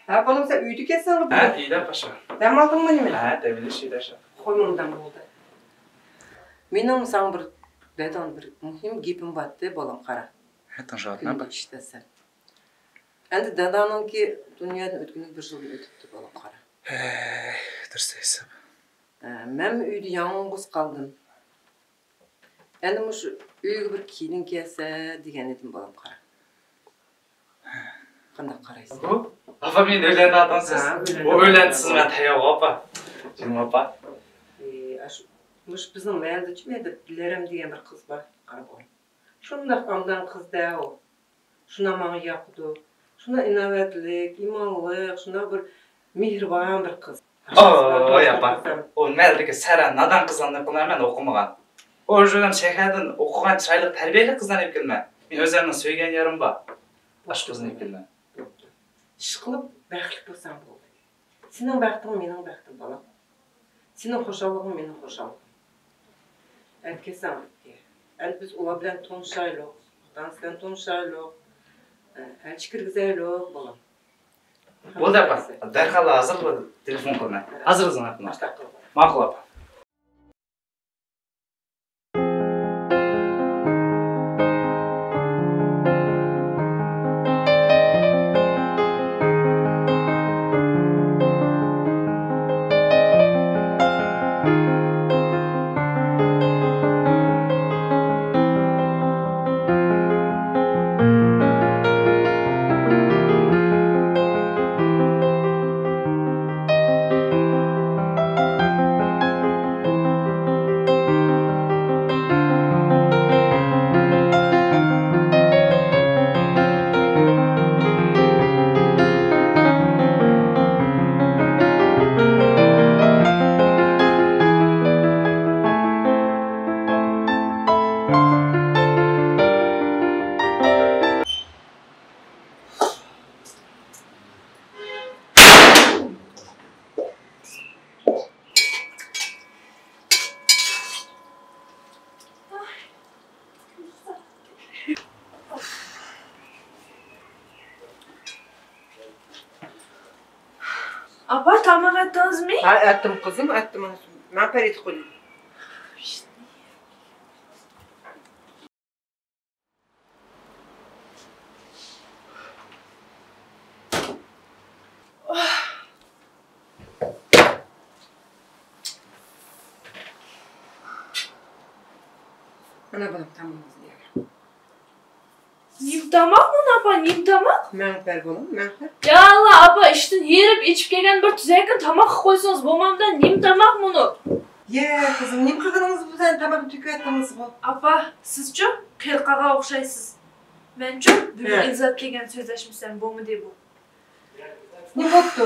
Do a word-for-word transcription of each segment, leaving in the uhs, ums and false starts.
ھە، بالام، سەن ئۆيدىكەنسەن ھە، بۈگۈن؟ ئۆيدە پاشا. دەم ئالدىڭمۇ نېمە؟ ھە، دەم ئېلىش ئۆيدە شۇ. قويمۇڭ دەم بولدى. مېنىڭ ساڭا بىر، دەدەڭ بىر مۇھىم گېپىم بارتى، بالام، قارا. ھە، تىڭشاۋاتىمەن، كۈندە ئىشلەتسەن. ئەمدى داداڭنىڭكى دۇنيادىن ئۆتكىنى بىر يىلدىن ئۆتۈپتۇ، بالام، قارا. ھەي، دۇرۇس دەيسەن. ھە، مەنمۇ ئۆيدە يالغۇز قالدىم. ئەنە مۇشۇ ئۆيگە بىر كېلىن كەلسە دېگەن ئىدىم، بالام، قارا. قانداق قارايسىز؟ بۇ؟ ئاپا، مېنى ئۆيلەندۈرۈۋاتامسىز؟ ھە، ئۆيلەندۈرۈۋاتىمەن. ئۇ ئۆيلەندۈرسىز، مەن تەييار، ئاپا. جېنىم ئاپا. ئى، ئاشۇ، مۇشۇ بىزنىڭ مەھەللىدىچۇ، مەھەللىدە لەرەم دېگەن بىر قىز بار، قارا بۇ. شۇنداق ئابدان قىز-دە ئۇ. شۇنداق ماڭا ياقىدۇ. شۇنداق ئىناۋەتلىك، ئىمانلىق، شۇنداق بىر مېھرىبان بىر قىز. ئاي، ئاپا. ئۇ مەھەللىدىكى سەرە نادان قىزلارنى قىلمايمەن، ئوقۇمىغان. ئۇ يەردىن شەھەردىن ئوقۇغان چىرايلىق تەربىيەلىك قىزلارنى ئېلىپ كېلىمەن. مەن ئۆزۈمنىڭ سۆيگەن يېرىم بار. ئاشۇ قىزنى ئېلىپ كېلىمەن. ئىشقىلىپ بەختلىك بولساڭ بولدى. سېنىڭ بەختىڭ مېنىڭ بەختىم، بالام. سېنىڭ خۇشاللىقىڭ مېنىڭ خۇشاللىقىم. ئەمدى كەلسەڭ ئۆيگە. ئەمدى بىز ئۇلار بىلەن تونۇشايلۇق، دادىڭىز بىلەن تونۇشايلۇق، ئەلچى كىرگۈزەيلۇق، بالام. بولدى، ئاپا. دەرھال ھازىر بىر تېلېفون قىلىمەن. ھازىر خىزمەت قىلىمەن. ماقۇل، ئاپا. ئاپا، تاماق ئەتتىڭىزمۇ؟ ھە، ئەتتىم قىزىم، ئەتتىم. مەن پەرىتە قويدۇم. مانا بالام، تامىقىڭىزنى يەڭ. نېمە تاماق مۇنۇ، ئاپا، نېمە تاماق؟ ماڭا بەر بالام، ماڭا بەر. يا ئاللا، ئاپا، ئىشتىن ھېرىپ ئېچىپ كەلگەن بىر تۈزەكىن تاماق قىلىپ قويسىڭىز بولمامدۇ؟ نېمە تاماق مۇنۇ؟ يە قىزىم، نېمە قىلغىنىڭىز بىلەن تاماقنى تۆكۈۋەتتىڭىزغۇ؟ ئاپا، سىزچۇ قېرىققاغا ئوخشايسىز. مەنچۇ بۈگۈن ھە. ئىلزات كەلگەن سۆزلەشمىسەم بولمىدى بۇ. نېمە بوپتۇ؟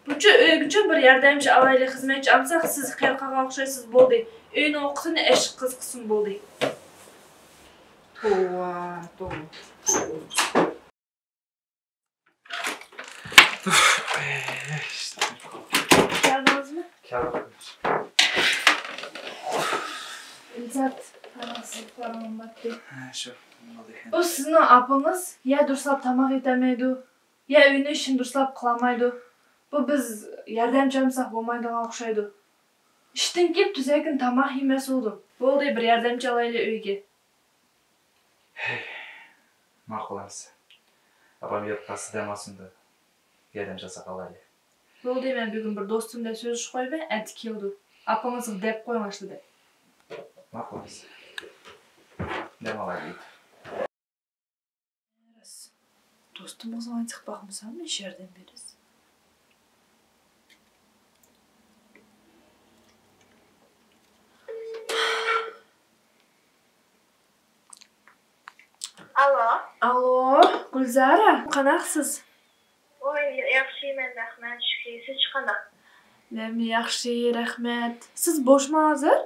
بۇچۇ ئۆيگىچۇ بىر ياردەمچى ئالايلى، خىزمەتچى ئالساق، سىز قېرىققاغا ئوخشايسىز، بولدى. ئۆينىڭ ئوقىسىنى ئەشىق قىز قىلسۇن، بولدى. توۋا، توۋا. كەلدىڭىزمۇ؟ كەلدىم. ئىلزات، سىزنىڭ بارتى. ھە، شۇ. بولدى. ئۇ سىزنىڭ ئاپىڭىز يا دۇرۇسلاپ تاماق ئېتەلمەيدۇ، يا ئۆينىڭ ئىشىنى دۇرۇسلاپ قىلالمايدۇ. بۇ بىز ياردەمچى ئالمىساق بولمايدىغان ئوخشايدۇ. ئىشتىن كېلىپ تۈزەكىن تاماق يېمەس بولدۇم. بولدى، بىر ياردەمچى ئالايلى ئۆيگە. ھەي، ماقۇل ئەمىسە. ئاپام يېرىپ قالسا دەم ئالسۇن دەپ ياردەمچى ئالساق ئالايلى. بولدى، مەن بۈگۈن بىر دوستۇم بىلەن سۆزلىشىپ قويىمەن، ئەتە كېلىدۇ. ئاپىڭىزغا دەپ قويۇڭ ئاشۇ دەپ. ماقۇل ئەمىسە. دەم ئالايلى. راست. دوستۇمىزغا ئانچىق باقمىسام، نېمە ياردەم بېرىسىز؟ ئالو. ئالو، گۈلزارە، قانداقسىز؟ ۋاي، ياخشىمەن، رەھمەت، شۈكرى. سىزچە قانداق؟ مەنمۇ ياخشى، رەھمەت. سىز بوشمۇ ھازىر؟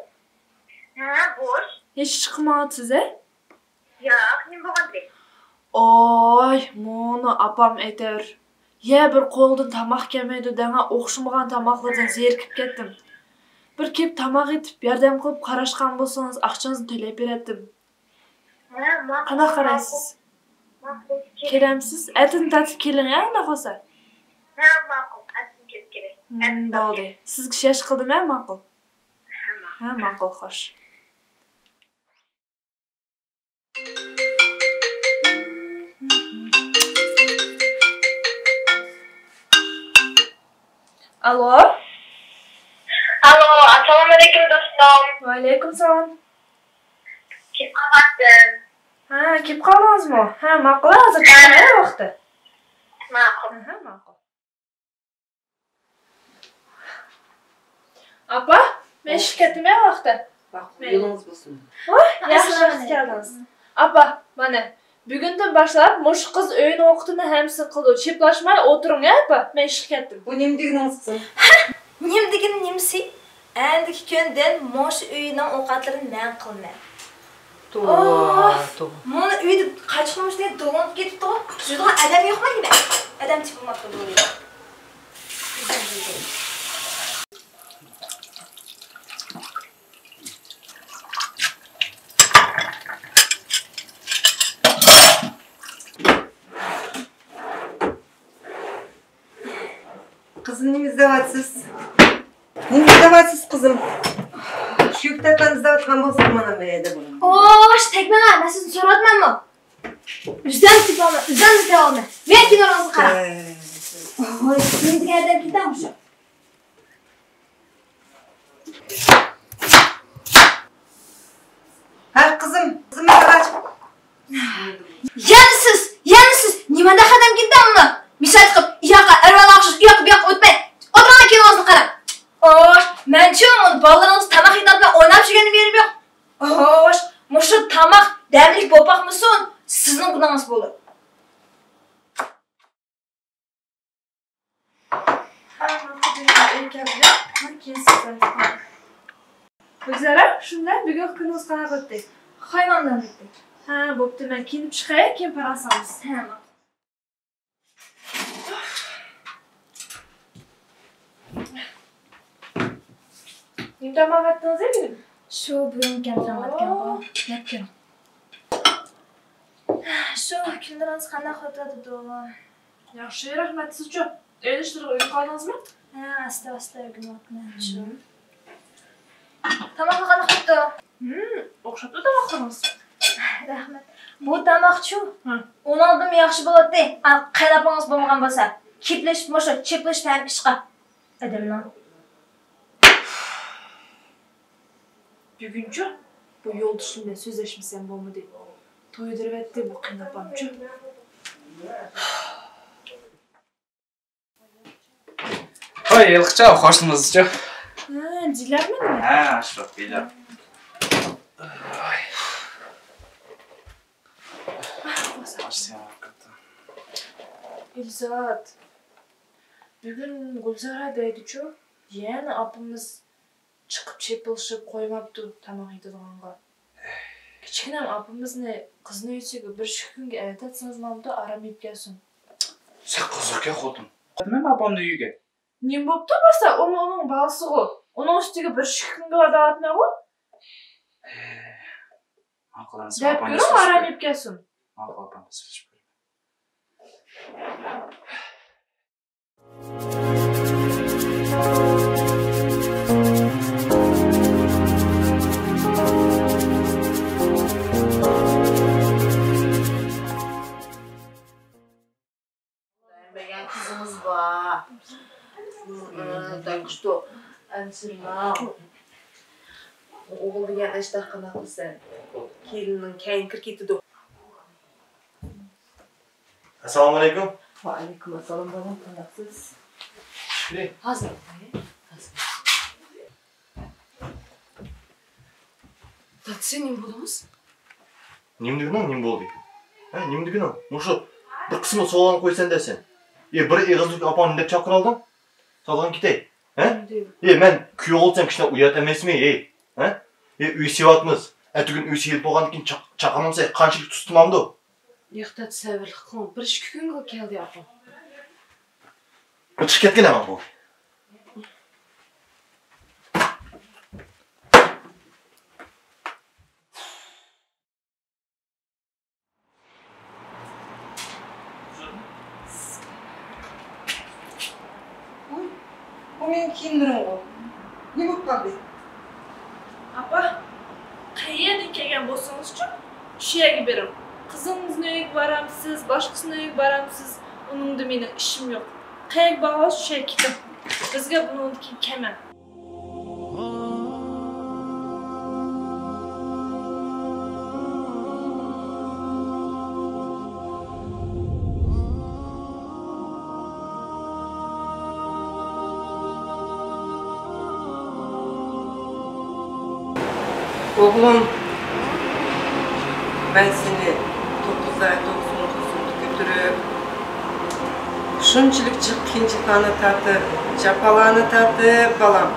ھە، بوش. ھېچ چىقمايۋاتىسىز، ھە؟ ياق، نېمە بولغاندى؟ ئوي، مۇنۇ ئاپام ئېتىر. يە بىر قولدىن تاماق كەلمەيدۇ دەڭا، ئوخشىمىغان تاماقلاردىن زېرىكىپ كەتتىم. بىر كېلىپ تاماق ئېتىپ، ياردەم قىلىپ قاراشقان بولسىڭىز، ئاقچىڭىزنى تۆلەپ بېرەتتىم. ھە، ماقۇل، قانداق قارايسىز؟ ماقۇل، ماقۇل. كېلەمسىز؟ ئەتىدىن تارتىپ كېلىڭ، ھە، ئۇنداق بولسا. ھە، ماقۇل. ئەتىسى كېلىپ كېلەي. مم، ئەتىسى بولدى. سىزگە شەش قىلدىم، ھە، ماقۇل. ھە، ماقۇل، خوش. ئالو. ئالو، ئەسسالامۇئەلەيكۇم دوستۇم. ۋەئەلەيكۇم سالام. كېلىپ قالغانتىم. ھە، كېلىپ قالدىڭىزمۇ؟ ھە، ماقۇل، ھازىر كەلمەي ۋاقتى. ماقۇل. ھە، ماقۇل. ئاپا، مەن ئىشقا كەتتىم ھە ۋاقتى. ۋاقىت يولىڭىز بولسۇن. ۋاھ، ياخشى ۋاقىت كەلدىڭىز. ئاپا، مانا، بۈگۈندىن باشلاپ مۇشۇ قىز ئۆينىڭ ئوقىتىنى ھەممىسىنى قىلىدۇ. چىپلاشماي ئولتۇرۇڭ ھە، ئاپا، مەن ئىشقا كەتتىم. بۇ نېمە دېگىنىڭىز قىزىم؟ ھە، نېمە دېگىنى نېمىسى؟ ئەندىكى كۈندىن مۇشۇ ئۆينىڭ ئوقەتلىرىنى مەن قىلىمەن. توۋا، توۋا. مانا ئۆيدە قاچا-قۇمۇچنى دوڭۇپ كېتىپتىغۇ. سۈزىدىغان ئادەم يوقمۇ نېمە؟ ئادەم تېپىلماپتۇ بۇ ئۆيدە. قىزىم، نېمە ئىزدەۋاتىسىز؟ نېمە ئىزدەۋاتىسىز، قىزىم؟ شۇ كىتابلارنى ئىزدەۋاتقان بولسىڭىز، مانا بۇ يەردە بولۇڭ. ئوش، تەگمەڭ، مەن سىزنى سورىۋاتىمەنمۇ؟ ئۆزۈم تېپىۋالىمەن، ئۆزۈم ئىزدەۋالىمەن. مېنىڭ كىنولىرىمنى قاراڭ. ۋوي، كىم دېگەن ئادەم كېتەڭ شۇ. ھە، قىزىم، قىزىم، قاراچ. يەنە سىز، يەنە سىز. نېمانداق ئادەم كېتەڭ مۇنۇ؟ مىشا چىقىپ، ئۇياققا ئەرۋەللەر ئوخشاش، ئۇياققا بۇياققا ئۆتمەي، ئولتۇرغان كىنوڭىزنى قاراڭ. ئوش، مەنچۇ مۇنۇ بالىلىرىڭىز تاماق يېگەندە ئويناپ يۈرگەننى بېرىم يوق. ئوش، مۇشۇ تاماق دەملىك بولۇپ باقمىسۇن، سىزنىڭ گۇناھىڭىز بولىدۇ. ھە، ماقۇل، ئۆيگە كەلدى. مەن كېيىن سىزگە ئېيتىمەن. گۈلزارە، شۇنداق، بۈگۈنكى كۈنىڭىز قانداق ئۆتتى؟ خايماندان ئۆتتى. ھە، بوپتۇ، مەن كىيىنىپ چىقاي، كېيىن پاراڭلىشىمىز. ھە، ماقۇل. نېمە تاماق ئەتتىڭىز بۈگۈن؟ شۇ بۈگۈن كەمتەم ئەتكەنغۇ. يەپ كىرىڭ. شۇ كۈنلىرىڭىز قانداق ئۆتۈۋاتىدۇ؟ ياخشى، رەھمەت، سىزچۇ؟ ئۆي ئىشلىرىغا ئۆگىنىپ قالدىڭىزمۇ؟ ھە، ئاستا-ئاستا ئۆگىنىۋاتىمەن شۇ. تاماقلار قانداق بوپتۇ؟ ھىم، ئوخشاپتۇ تاماقلىرىڭىز. رەھمەت. بۇ تاماقچۇ؟ ھە. ئۇنىڭدىنمۇ ياخشى بولاتتى. ئا، قېرىندىشىڭىز بولمىغان بولسا، كېپلىشىپ مۇشۇ، چېپلىشىپ ھەم ئىشقا. ئادەمنىڭ. بۈگۈنچۇ بۇ يولدىشىم بىلەن سۆزلەشمىسەم بولمىدى. تويدۇرۇۋەتتى بۇ قېيىنئاپامچۇ. ھاي، ھېلىقىچە خوشلىمىزچۇ؟ ھە، جىلەرمىدىمۇ؟ ھە، شۇ بىلەر. ئىلزات، بۈگۈن گۈلزارا دەيدىچۇ، يەنە ئاپىمىز چىقىپ چېپىلىشىپ قويماپتۇ تاماق يەيدىغانغا. كىچىككىنەم ئاپىمىزنى قىزنىڭ ئۆيىگە بىر ئىككى كۈنگە ئەۋەتەتسىڭىز ماڭىدۇ، ئارام ئېلىپ كەلسۇن. سەن قىزىقكەن خوتۇن. مەن ئاپامنى ئۆيگە. نېمە بوپتۇ بولسا، ئۇمۇ ئۇنىڭ بالىسىغۇ. ئۇنىڭ ئۈستىگە بىر ئىككى كۈنگە ۋاداۋاتمەنغۇ. ماقۇل، دەپ كۆرۈڭ، ئارام ئېلىپ كەلسۇن. ماقۇل، ئاپام سۆزلىشىپ كۆرىمەن. بەرگەن قىزىڭىز بار. تاكۇشتو، ئەنسىرىمەڭ. ئوغۇل دېگەن ئاشتاق قانداق قىلسەن؟ كېلىننىڭ كەينى كىرىپ كېتىدۇ. ئەسسالامۇئەلەيكۇم. ۋەئەلەيكۇم ئەسسالام، بالام، قانداقسىز؟ شۈكرى. ھازىر، ھازىر. دادىسى، نېمە بولدىڭىز؟ نېمە دېگىنىڭ نېمە بولدى؟ ھە، نېمە دېگىنىڭ؟ مۇشۇ بىر قىسمى سوئالنى قويسەن دەسەن. ئى، بىر ئېغىزلىق ئاپامنى دەپ چاقىرالدىڭ؟ سالغىن كېتەي. ھە؟ ئى، مەن كۈيەۋ بولسام كىشىلەر ئۇيات ئەمەسمۇ، ئى؟ ھە؟ ئى، ئۆي سېلىۋاتىمىز. ئەتىگۈن ئۆي سېلىپ بولغاندىن كېيىن چاق-، چاقىرمىسا قانچىلىك تۇتۇلامدۇ؟ ياق، دادىسى، سەۋرلىك قىلىڭ. بىر ئىككى كۈنگىلا كەلدى ئاپام. چىقىپ كەتكىن ھەممە بۇ. بۇ مېنىڭ كىيىملىرىمغۇ. نېمە بولۇپ قالدى؟ ئاپا، قەيەردىن كەلگەن بولسىڭىزچۇ، شۇ يەرگە بېرىڭ. قىزىڭىزنىڭ ئۆيىگە بارامسىز، باشقىسىنىڭ ئۆيىگە بارامسىز، ئۇنىڭدا مېنىڭ ئىشىم يوق. قەيەرگە بارغانسىز، شۇ يەرگە كېتىڭ. بىزگە بۇنىڭدىن كېيىن كەلمەڭ. ئوغلۇم، مەن سېنى توققۇز ئاي، توققۇز كۈن قۇرسىقىمدا كۆتۈرۈپ، شۇنچىلىك جىق قىيىنچىلىقلارنى تارتىپ، جاپالارنى تارتىپ، بالام،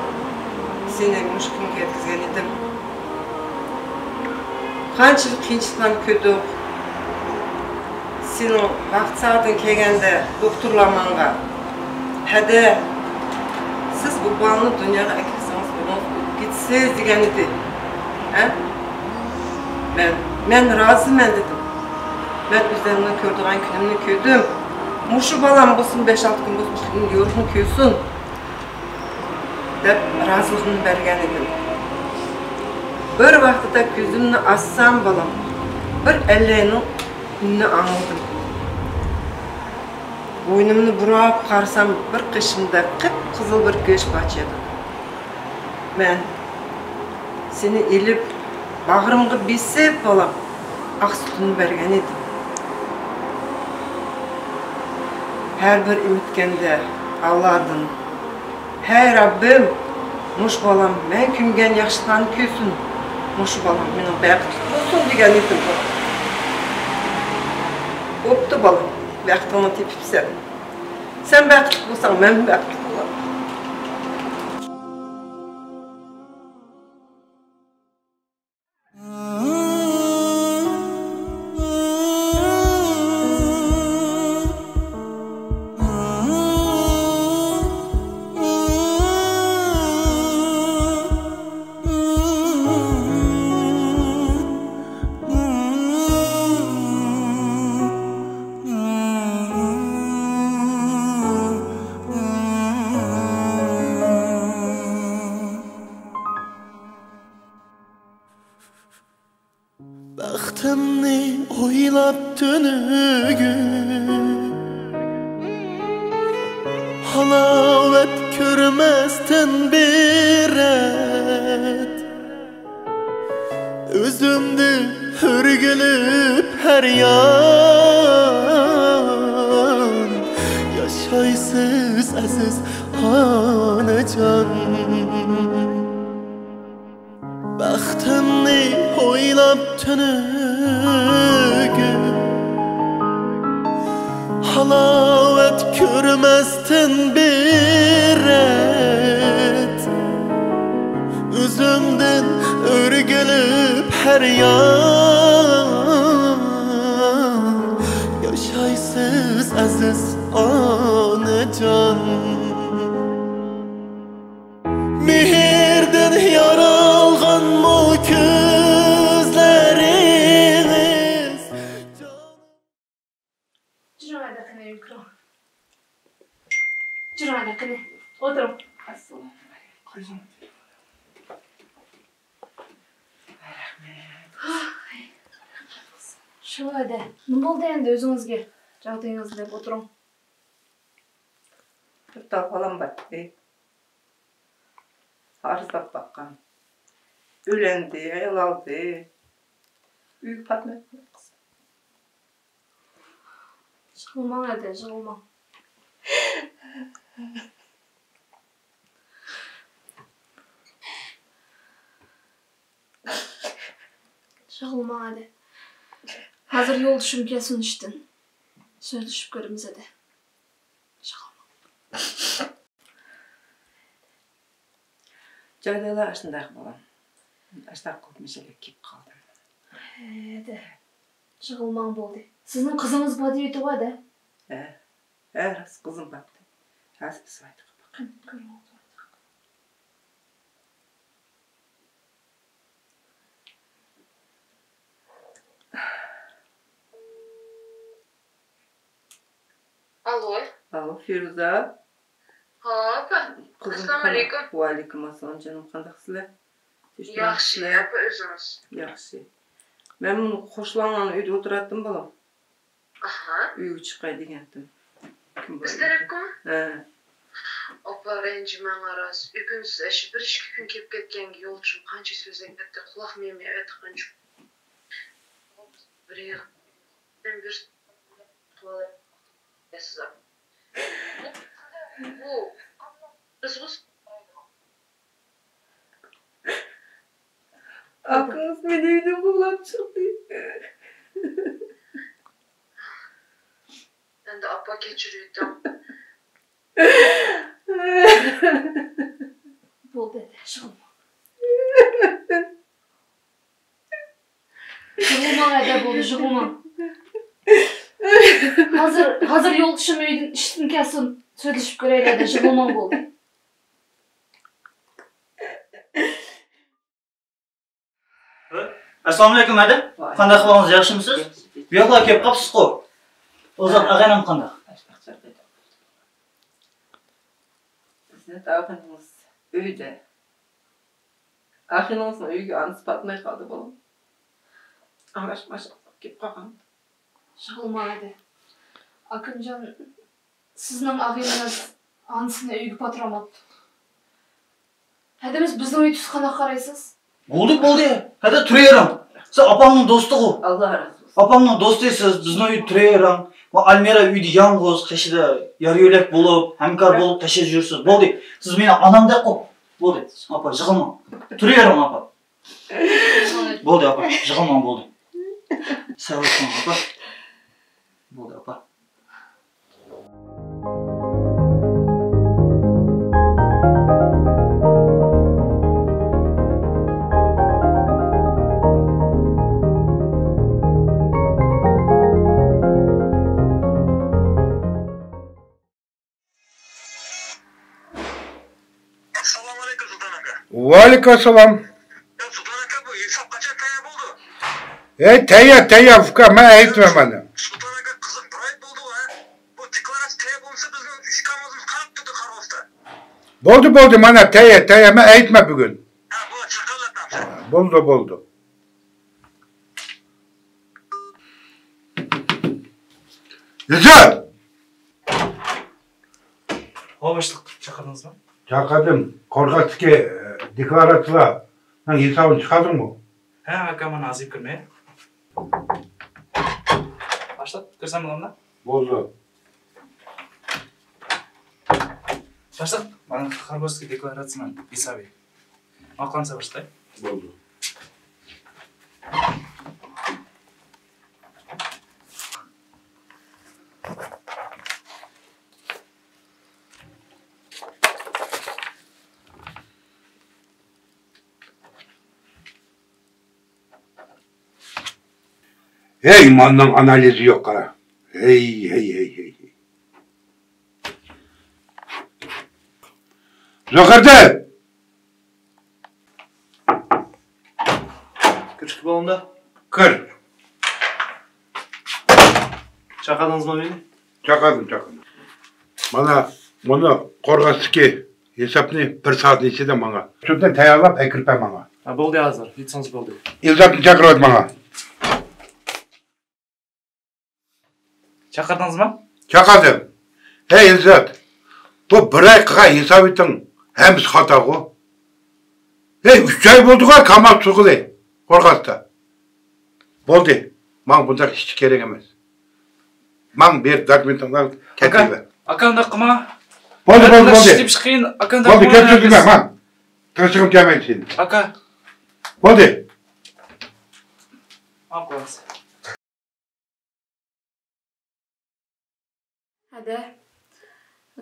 سېنى مۇشۇ كۈنگە يەتكۈزگەن ئىدىم. قانچىلىك قىيىنچىلىقلارنى كۆردۇق. سېنىڭ ۋاقىت سائىتىڭ كەلگەندە دوختۇرلار ماڭا، ھەدە، سىز بۇ بالىنى دۇنياغا ئەكەلسىڭىز، ئوغلىڭىز ئۆلۈپ كېتىسىز دېگەن ئىدى. ھە؟ مەن، مەن رازىمەن دېدىم. مەن ئۆزلىرىمنىڭ كۆرىدىغان كۈنۈمنى كۆردۈم. مۇشۇ بالام بولسۇن، بەش-ئالتە كۈن بولسۇن، مۇشۇ كۈننى يورۇقنى كۆرسۇن دەپ رازىلىقىمنى بەرگەن ئىدىم. بىر ۋاقتىدا كۆزۈمنى ئاچسام، بالام، بىر ئەللەينىڭ ئۈنىنى ئاڭلىدىم. بوينۇمنى بۇراپ قارىسام، بىر قېشىمدا قىپقىزىل بىر گۆش پارچە ئىدى. مەن سېنى ئېلىپ، باغرىمغا بېسىپ، بالام، ئاق سۈتۈمنى بەرگەن ئىدىم. ھەر بىر ئېمىتكەندە ئاللادىن، ھەي رەببىم، مۇشۇ بالام مەن كۆمگەن ياخشىلىقلارنى كۆرسۇن، مۇشۇ بالام مېنىڭ بەختلىك بولسۇن دېگەن ئىدىم. بوپتۇ بالام، بەختىڭنى تېپىپسەن. سەن بەختلىك بولساڭ، مەنمۇ بەختلىك بولارمەن. بەختىمنى ئويلاپ تۈنۈگۈن، ھالاۋەت كۆرمەستىن بىر رەت، ئۆزۈمدىن ئۆرگۈلۈپ ھەر يان، ياشايسىز ئەزىز ئانىجان. بەختىمنى ئويلاپ تۈنۈگۈن، ھالاۋەت كۆرمەستىن بىر رەت، ئۆزۈمدىن ئۆرگۈلۈپ ھەر يان، ياشايسىز ئەزىز ئانىجان. مېھىردىن يارالغانمۇ كۆزلىرىڭىز؟ جۈرۈڭ ھەدە قېنى، يۈگۈرۈڭ. جۈرۈڭ ھەدە قېنى، ئولتۇرۇڭ. ئەسسالامۇئەلەيكۇم. رەھمەت. شۇ ھەدە، نېمە بولدى ئەمدى ئۆزىڭىزگە؟ جاغدىيىڭىزنى دەپ ئولتۇرۇڭ. بىر تال بالام بارتتى. ئارزاپ باققان. ئۆيلەندى، ئايال ئالدى. ئۆيگە پاتمايدىغان قىز. يىغلىماڭ ھەدە، يىغلىماڭ. يىغلىماڭ ھەدە. ھازىر يولدىشىم كەلسۇن ئىشتىن. سۆزلىشىپ كۆرىمىز ھەدە. جايدىلا ئاشۇنداق بالام. ئاشۇنداق قىلىپ مەشەلەك كېلىپ قالدىم. ھەدە. يىغلىماڭ بولدى. سىزنىڭ قىزىڭىز بار دەيتتىغۇ ھەدە. ھە. ھە، راست قىزىم بارتتى. ھازىر بىز ۋايتىقىپ باقاي. كۆرۈڭ. ئالو. ئالو، فىرۇزە. ھاپا، قىزىم، ئەسسالامۇ ئەلەيكۇم. ۋەئەلەيكۇم ئەسسالام جېنىم، قانداقسىلەر؟ تىنچمۇ؟ ياخشى، ئەپە، ئۆزىڭىز؟ ياخشى. مەن مۇنۇ قوشناڭلارنىڭ ئۆيىدە ئولتۇراتتىم بالام. ئاھا. ئۆيگە چىقاي دېگەنتىم. كىم بار ئىكەن؟ بىز تەرەپكىمۇ؟ ھە. ئاپا، رەنجىمەڭ راست. ئۆكۈنچسىز ئاشۇ بىر ئىككى كۈن كېلىپ كەتكەنگە يولدىشىم قانچە سۆزلەپ كەتتى، قۇلاق مېڭىمنى ئەۋەتتى قانچە. بىر يىل. بىر. بۇ. بىز. ئاكىڭىز مېنى ئۆيدىن قوغلاپ چىقتى. ئەمدى ئاپا كەچۈرۈۋېتىڭ. بولدى، ھەدە، يىغلىماڭ. يىغلىماڭ، ھەدە، بولدى، يىغلىماڭ. ھازىر، ھازىر يولدىشىم ئۆيدىن، ئىشتىن كەلسۇن، سۆزلىشىپ كۆرەيلى، ھەدە، يىغلىماڭ، بولدى. ئەسسالامۇئەلەيكۇم، ھەدە. ۋەئەلەيكۇم. قانداق ئەھۋالىڭىز، ياخشىمۇسىز؟ ياخشى. بۇ ياقلارغا كېلىپ قاپسىزغۇ؟ ئۇزات ھە. ئاغىنەم قانداق؟ ئىززەت ئاغىنىڭىز ئۆيدە. ئاغىنىڭىزنىڭ ئۆيىگە ئانىسى پاتماي قالدى، بالام. ئاڭراشماي كېلىپ قالغان. يىغلىماڭ، ھەدە. ئاكامجان، سىزنىڭ ئاغىنىڭىز ئانىسىنى ئۆيگە پاتۇرالماپتۇ. ھەدە، بىز، بىزنىڭ ئۆيدە سىز قانداق قارايسىز؟ بولدى، بولدى. ھەدە، تۇرۇۋېرىڭ. سىز ئاپامنىڭ دوستىغۇ. ئاللا رازى بولسۇن. ئاپامنىڭ دوستى سىز، بىزنىڭ ئۆيدە تۇرۇۋېرىڭ. مانا ئالمىرا ئۆيدە يالغۇز، قېشىدا يار-يۆلەك بولۇپ، ھەمكار بولۇپ، قېشىدا يۈرسىز. بولدى. سىز مېنىڭ ئانامدەكقۇ. بولدى. ئاپا، يىغلىماڭ. تۇرۇۋېرىڭ، ئاپا. بولدى، ئاپا، يىغلىماڭ، بولدى. سەۋر قىلىڭ، ئاپا. بولدى، ئاپا. ئەسسالامۇئەلەيكۇم، سۇلتان ئاكا. ۋەئەلەيكۇم ئەسسالام. يا سۇلتان ئاكا، بۇ ھېساب قاچان تەييار بولىدۇ؟ ھەي، تەييار، تەييار، ئۇكا، مەن ئېيتىمەن مانا. سۇلتان ئاكا، قىزىق بىر ئاي بولدى ۋە بۇ دېكلاراتسىيە تەييار بولمىسا، بىزنىڭ ئۈچ كامىزىمىز قاراپ تۇردى قارىغۇستا. بولدى، بولدى، مانا تەييار، تەييار، مەن ئېيتىمەن بۈگۈن. ھە، بۇ چاقىرىۋاتامسەن. بولدى، بولدى. ئىززەت! ھو، باشلىق، چاقىردىڭىزمۇ؟ چاقىردىم. قورغاستىكى، ئە، دېكلاراتسىيەلەرنىڭ ھېسابىنى چىقاردىڭمۇ؟ ھە، ئاكا، مانا ھازىر كىرمەي. باشلىق، كىرسەم بولامدۇ؟ بولدى. باشلىق، مانا قورغاستىكى دېكلاراتسىيەنىڭ ھېسابى. ماقۇلمۇ باشلىق؟ بولدى. ھەي، مالنىڭ ئانالىزى يوق، قارا. ھەي، ھەي، ھەي، ھەي. زوقەردىن! كىرىشكە بولامدۇ؟ كىر. چاقىردىڭىزمۇ مېنى؟ چاقىردىم، چاقىردىم. مانا، مۇنى قورغاستىكى ھېسابنى بىر سائەتنىڭ ئىچىدە ماڭا. شۇنى تەييارلاپ ئەكىرىپ بەر ماڭا. ھە، بولدى ھازىر. ئېيتسىڭىز بولدى. ئىلزاتنى چاقىرىۋەت ماڭا. چاقىردىڭىزمۇ؟ چاقىردىم. ھەي، ئىلزات، بۇ بىر ئاي قىلغان ھېسابىڭنىڭ ھەممىسى خاتاغۇ. ھەي، ئۈچ ئاي بولدىغۇ كامال تۇرغىلى قورغاستا. بولدى، ماڭا بۇنداق ئىشچى كېرەك ئەمەس. ماڭ بېرىپ دوكۇمېنتىڭلارنى كەلتۈرۈپ بەر. ئاكا، ئاكا، ئۇنداق قىلما. بولدى، بولدى، بولدى. ئىشلىتىپ چىقىيىن، ئاكا، ئۇنداق قىلما. بولدى، كەلتۈرگۈزمە، ماڭ. تىرىشىغىم كەلمەيدۇ سېنى. ئاكا. بولدى. ماقۇل. ھەدە، ئى،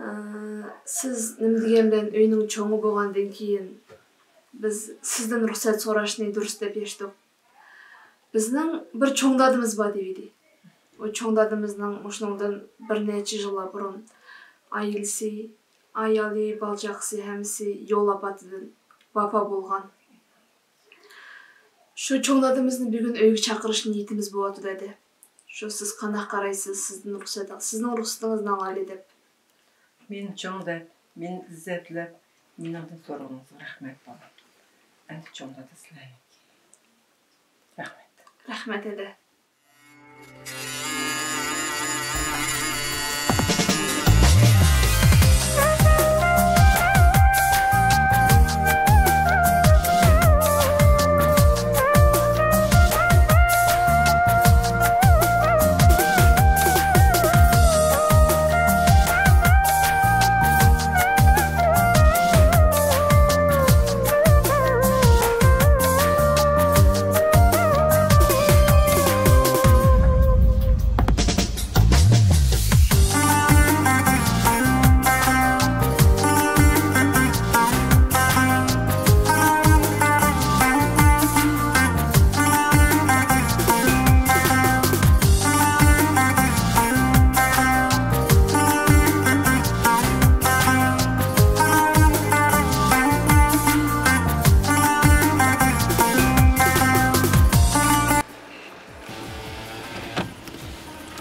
سىز نېمە دېگەن بىلەن ئۆينىڭ چوڭى بولغاندىن كېيىن، بىز سىزدىن رۇخسەت سوراشنى دۇرۇس دەپ ياشىدۇق. بىزنىڭ بىر چوڭ دادىمىز بار دەيدۇ. ئۇ چوڭ دادىمىزنىڭ مۇشۇنىڭدىن بىر نەچچە يىللار بۇرۇن ئائىلىسى، ئايالى، بالا-چاقىسى ھەممىسى يول ئاپىتىدىن ۋاپات بولغان. شۇ چوڭ دادىمىزنى بۈگۈن ئۆيگە چاقىرىش نىيىتىمىز بولۇۋاتىدۇ، ھەدە. شۇ سىز قانداق قارايسىز؟ سىزدىن رۇخسەت، سىزنىڭ رۇخسىتىڭىزنى ئالايلى دەپ. مېنى چوڭ دەپ، مېنى ئىززەتلەپ، مېنىڭدىن سورىغىنىڭىزغا رەھمەت، بالام. ئەمدى چوڭ دادا سىلەرنىڭكى. رەھمەت. رەھمەت، ھەدە.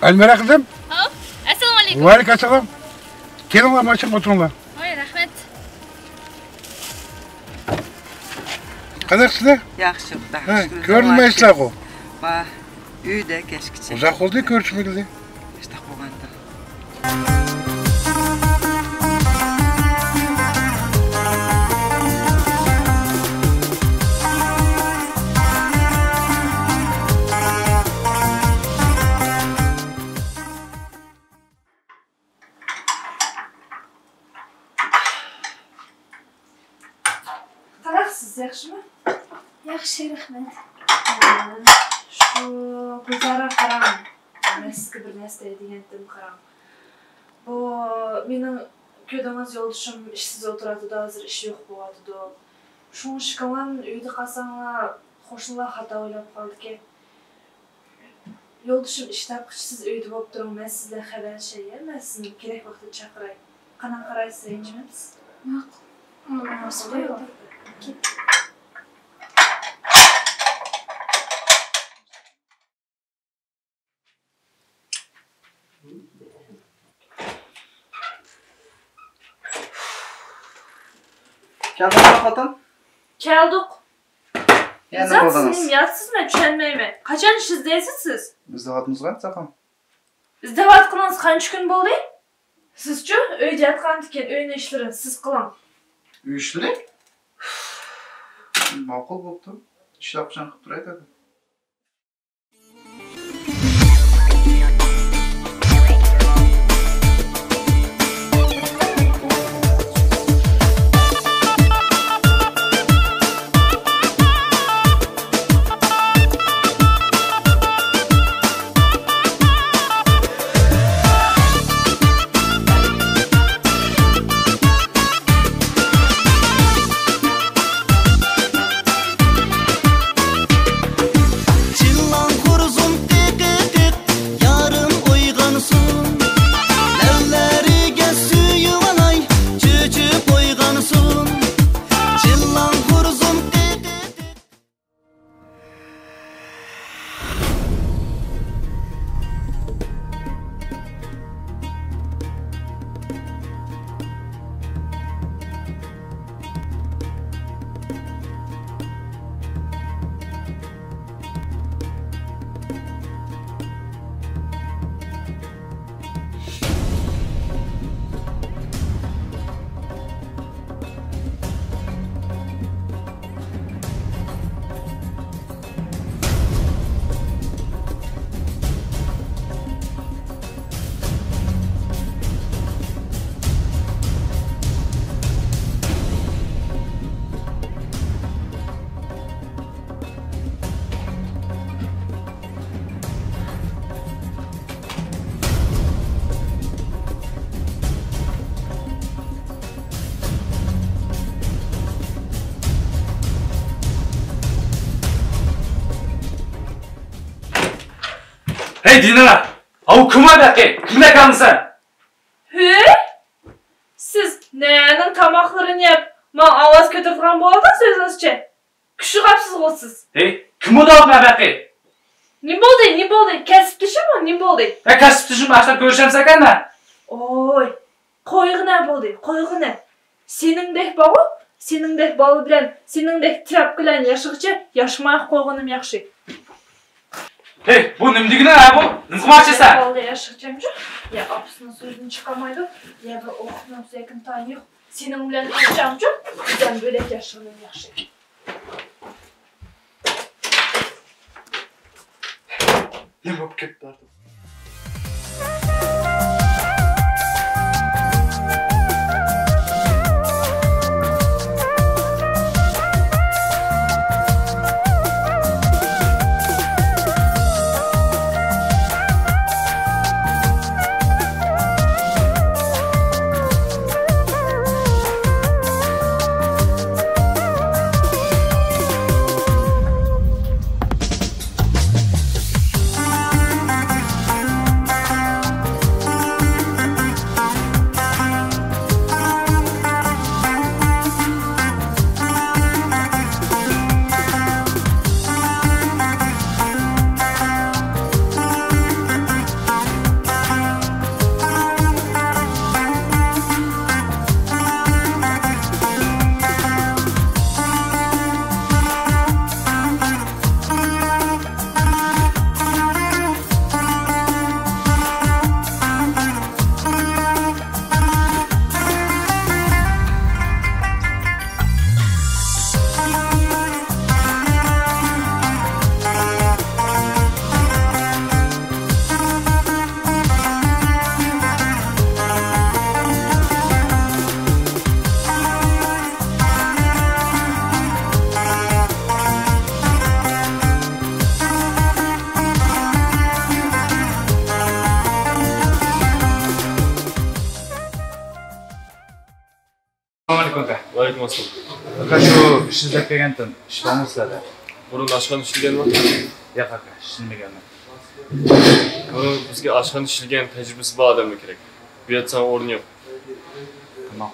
ئەلمىرە قىزىم. ھاۋ، ئەسسالامۇ ئەلەيكۇم. ۋەئەلەيكۇم ئەسسالام. كېلىڭلار، ماشىنىغا ئولتۇرۇڭلار. ۋاي، رەھمەت. قانداقسىلەر؟ ياخشى، خۇدا ھە، شۈكرى. كۆرۈنمەيسىلەرغۇ. بار، ئۆيدە كەچكىچە. ئۇزاق بولدى كۆرۈشمىگىلى. شۇنداق بولغاندا. قانداقسىز، ياخشىمۇ؟ ياخشى، رەھمەت. شۇ گۈلزارغا قاراڭ. مەن سىزگە بىر نەرسە دەي دېگەنتىم، قاراڭ. بۇ مېنىڭ كۆردىڭىز، يولدىشىم ئىشسىز ئولتۇراتىدۇ، ھازىر ئىش يوق بولۇۋاتىدۇ. شۇڭا ئىككىڭلار ئۆيدە قالساڭلار، قوشنىلار خاتا ئويلاپ قالىدىكەن. يولدىشىم ئىش تاپقىچە سىز ئۆيدە بولۇپ تۇرۇڭ، مەن سىز بىلەن خەۋەرلىشەي، يا، مەن سىزنى كېرەك ۋاقىتتا چاقىراي. قانداق قارايسىز، رەنجىمەمسىز؟ ماقۇل. ماقۇل. كەلدىڭىزمۇ خوتۇن؟ كەلدۇق. يەنە ئىززەت، بولدىڭىز. سىز نېمە ياتسىز، مەن چۈشەنمەيمەن. قاچان ئىش ئىزدەيسىز سىز؟ ئىزدەۋاتىمىزغۇ، ئەمساقام. ئىزدەۋاتقىنىڭىز قانچە كۈن بولدى؟ سىزچۇ، ئۆيدە ياتقاندىكىن ئۆينىڭ ئىشلىرىنى سىز قىلىڭ. ئۆي ئىشلىرى؟ ماقۇل بوپتۇ. ئىشلەپ قىلىپ تۇراي دېدى. چىللاڭ خورزۇم قىق قىق، يارىم ئويغانسۇن. لەۋلەرگە سۆيۈۋالاي، چۆچۈپ ئويغانسۇن. چىللاڭ خورزۇم قىق قىق. ھەي، دىنارا! ئاۋۇ كىم ئۇ بەقى؟ كىمدەك ئالمىسەن؟ ھەي! سىز نەنىڭ تاماقلىرىنى يەپ، ماڭا ئاۋاز كۆتۈرىدىغان بولدىڭىز ئۆزىڭىزچە؟ كۈچلۈك قاپسىزغۇ سىز. ھەي، كىم ئۇ دەۋاتىمەن بەقى؟ نېمە بولدى، نېمە بولدى؟ كەسىپدىشىممۇ، نېمە بولدى؟ ھە، كەسىپدىشىم ئاشۇنداق كۆرۈشەمسەن ئەكەندە. ئوي، قويغىنە بولدى، قويغىنە. سېنىڭدەك باغۇ، سېنىڭدەك بالا بىلەن، سېنىڭدەك تىرەپ بىلەن ياشىغىچە ياشىماي قويغىنىم ياخشى. ھەي، بۇ نېمە دېگىنى ھە بۇ؟ نېمە قىلماقچىسەن؟ بالىدا ياشىغىچەمچۇ؟ يا ئاپىسىنىڭ سۆزىنى چىقارمايدۇ، يا بىر ئوقۇپ نەپسى يېقىن تايىنى يوق. سېنىڭ بىلەن ئاچامچۇ؟ بىزدىن بۆلەك ياشىغىنىم ياخشى. نېمە بولۇپ كەتتى؟ ئەسسالامۇئەلەيكۇم ئاكا. ۋەئەلەيكۇم ئەسسالام. ئاكا، شۇ ئىش ئىزدەپ كەلگەنتىم. ئىش بارمۇ سىلەردە؟ بۇرۇن ئاشخانا ئىشلىگەنمۇ؟ ياق ئاكا، ئىشلىمىگەنمەن. بۇرۇن بىزگە ئاشخانا ئىشلىگەن تەجرىبىسى بار ئادەملەر كېرەك. بۇ يەردە ساڭا ئورۇن يوق. تاماق.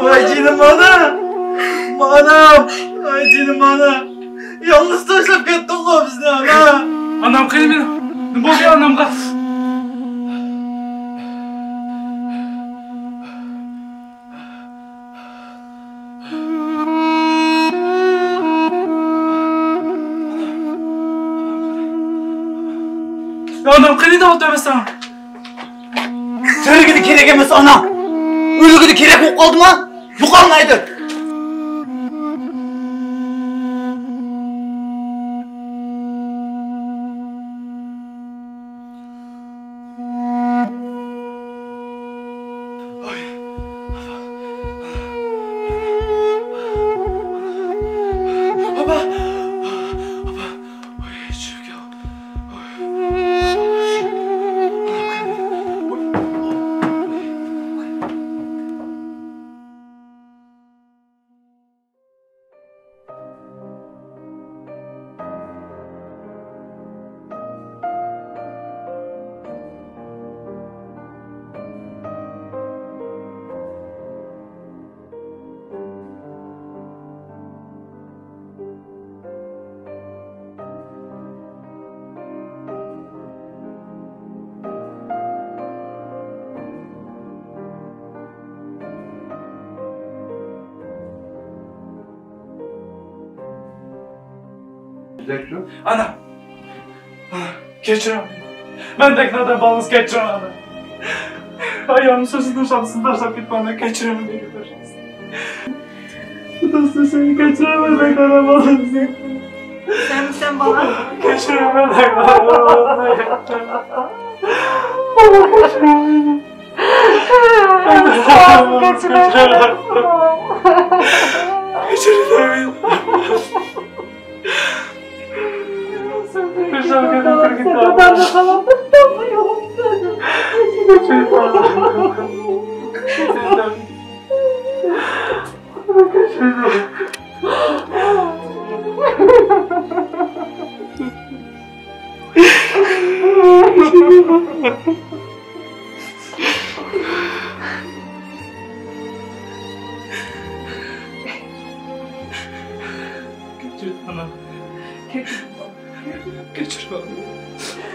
ۋاي جېنىم ئانا! ئانام! ۋاي جېنىم ئانا! يالغۇز تاشلاپ كەتتىڭغۇ بىزنى، ئانا! ئانام قېنى مېنىڭ؟ نېمە بولدى ئانامغا؟ ئانام قېنى دەۋاتىمەن ساڭا؟ تىرىلگىنى كېرەك ئەمەس ئانا. ئۆلگىنى كېرەك بولۇپ قالدىما؟ يوقالمايدۇ. ئانا! ئانا! كەچۈرۈڭ مېنى. مەندەك نادان بالىڭىزنى كەچۈرۈڭ، ئانا! ئايالىم سۆزىنىڭ شامىسىنى تاشلاپ كېتىپ، ئانا، كەچۈرۈڭ مېنى، بىر. خۇدا سىزنى كەچۈرۈڭ، مەندەك نادان بالىڭىزنى. سەنمۇ سەن بالا. كەچۈر، ئانا. كەچۈر، بالام. كەچۈر، بالام.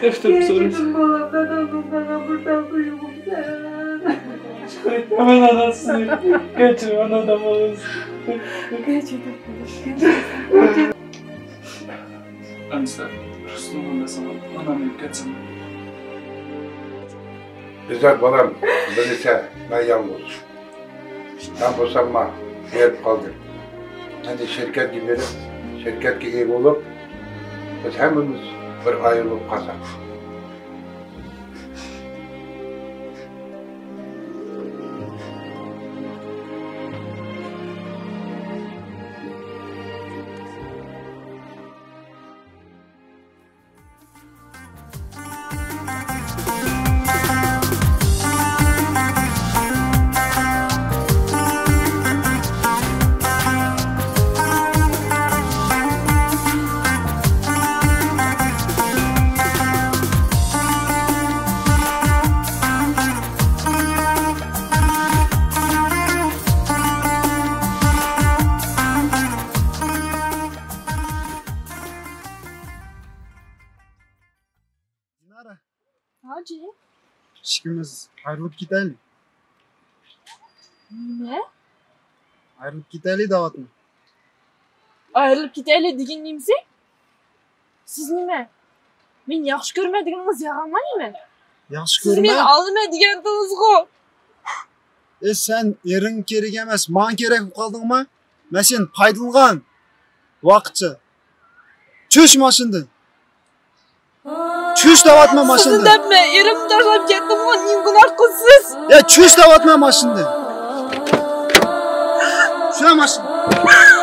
ئەپۇ سورايمەن. كەچۈر، بالام، مەن ئۆزۈم ساڭا بىر تال تۇيغۇمسەن. مەن ئاناسى. كەچۈر، ئانا، دەپ ئالىسىز. كەچۈر، كەچۈر. ئەمىسە، رۇستۇم، مەن ساڭا ئانامنى كەتسەم. بىزەك بالام، بىلىسە، مەن يالغۇز. مەن بولسامما بېرىپ قالدىم. ئەمدى شىركەتكە بېرىپ، شىركەتكە ئىگە بولۇپ، بىز ھەممىمىز بىر ئائىلە بولۇپ قالساق. دىنارە. ھاجى. ئىككىمىز ئايرىلىپ كېتەيلى. نېمە؟ ئايرىلىپ كېتەيلى دەۋاتىمەن. ئايرىلىپ كېتەيلى دېگىنى نېمىسى؟ سىز نېمە؟ مېنى ياخشى كۆرمەيدىغىنىڭىز يالغانمۇ نېمە؟ ياخشى كۆرمەي. سىز مېنى ئالىمەن دېگەنتىڭىزغۇ. ئى، سەن ئېرىڭگە كېرەك ئەمەس، ماڭا كېرەك بولۇپ قالدىڭما؟ مەن سېنى پايدىلىنغان ۋاقىتچە. چۈش ماشىنىدىن. چۈش دەۋاتىمەن ماشىنىدىن. سىزنى دەپ مەن ئېرىمنى تاشلاپ كەتتىمغۇ، نېمە گۇناھ قىلدىڭىز؟ يا چۈش دەۋاتىمەن ماشىنىدىن. چۈش ماشىنىدىن.